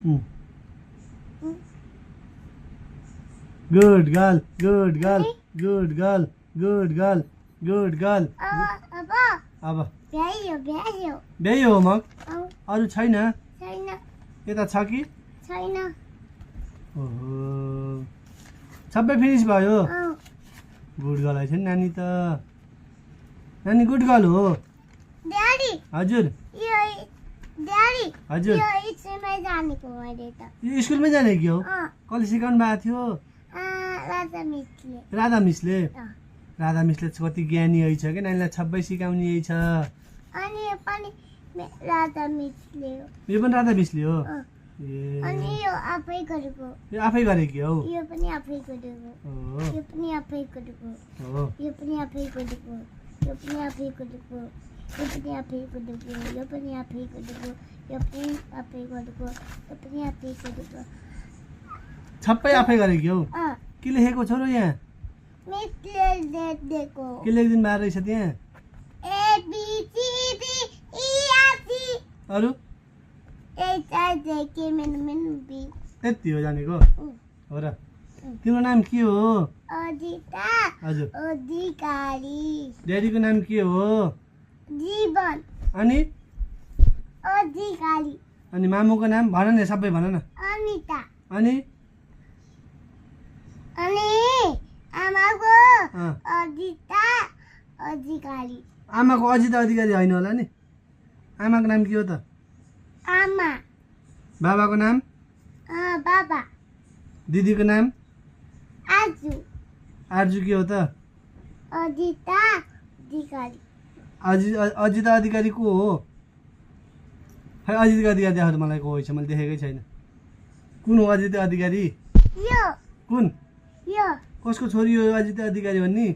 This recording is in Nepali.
Good girl, good girl, good girl, good girl, good girl. अब भ्याइ हो मग अरू छैन यता छ कि ओहो सबै फिनिस भयो गुड गर्ल है नानी त नानी गुड गर्ल हो हजुर हजुर यो स्कुलमै जाने कि हो कसले सिकाउनु भएको थियो राधा मिसले कति ज्ञानी है छ कि नानीलाई सबै सिकाउने छ यो पनि राधा मिसले हो यो आफै गरेकी हौ यो पनि आफै गरेको सबै आफै गरेकी हौ के लेखेको छोरो यहाँ के लेखिदिनु भएको रहेछ त्यहाँ अरू त्यति हो जानेको हो र तिम्रो नाम के हो हजुर ड्याडीको नाम के हो अनि मामुको नाम भन न सबै भन न अनि आमाको अजिता अधिकारी होइन होला नि आमाको नाम के हो त बाबाको नाम दिदीको नाम आर्जु के हो त अजिता अधिकारी को हो खै अजिता अधिकारी देखाउ त मलाई को होइन मैले देखेकै छैन कुन हो अजिता अधिकारी कुन कसको छोरी हो अजिता अधिकारी भन्ने